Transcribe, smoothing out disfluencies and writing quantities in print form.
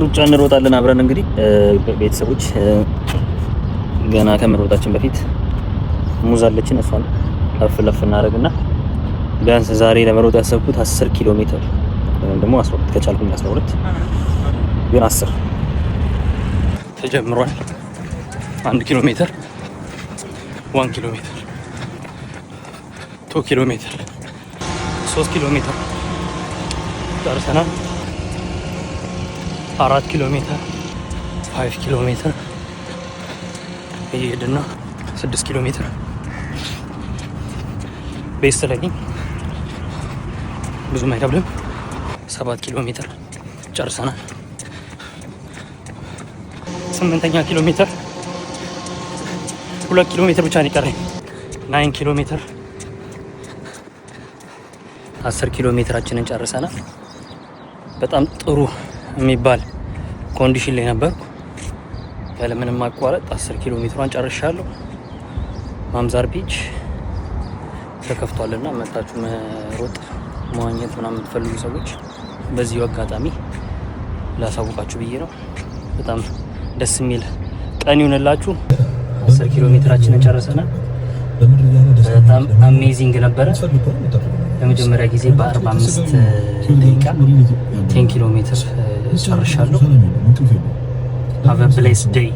ሩጫ እንሮጣለን አብረን። እንግዲህ ቤተሰቦች፣ ገና ከመሮጣችን በፊት ሙዝ አለችን፣ እሷን ለፍ ለፍ እናደርግና ቢያንስ ዛሬ ለመሮጥ ያሰብኩት 10 ኪሎ ሜትር ወይም ደግሞ 12፣ ከቻልኩኝ 12፣ ግን 10 ተጀምሯል። 1 ኪሎ ሜትር፣ 1 ኪሎ ሜትር፣ 2 ኪሎ ሜትር፣ 3 ኪሎ ሜትር ጨርሰናል። 4 ኪሎ ሜትር፣ 5 ኪሎ ሜትር እየሄድን ነው። 6 ኪሎ ሜትር best ላይ ነኝ። ብዙም አይከብድም። 7 ኪሎ ሜትር ጨርሰናል። ስምንተኛ ኪሎ ሜትር፣ 2 ኪሎ ሜትር ብቻ ነው የቀረኝ። 9 ኪሎ ሜትር፣ 10 ኪሎ ሜትራችንን ጨርሰናል። በጣም ጥሩ የሚባል condition ላይ ነበርኩ። ያለምንም ማቋረጥ 10 ኪሎ ሜትሯን ጨርሻለሁ። ማምዛር beach ተከፍቷልና መጣችሁ መሮጥ፣ መዋኘት ምናምን የምትፈልጉ ሰዎች በዚሁ አጋጣሚ ላሳውቃችሁ ብዬ ነው። በጣም ደስ የሚል ቀን ይሁንላችሁ። 10 ኪሎ ሜትራችንን ጨርሰናል። በጣም amazing ነበረ። ለመጀመሪያ ጊዜ በ45 ደቂቃ 10 ኪሎ ሜትር ጨርሻለሁ። Have a blessed day.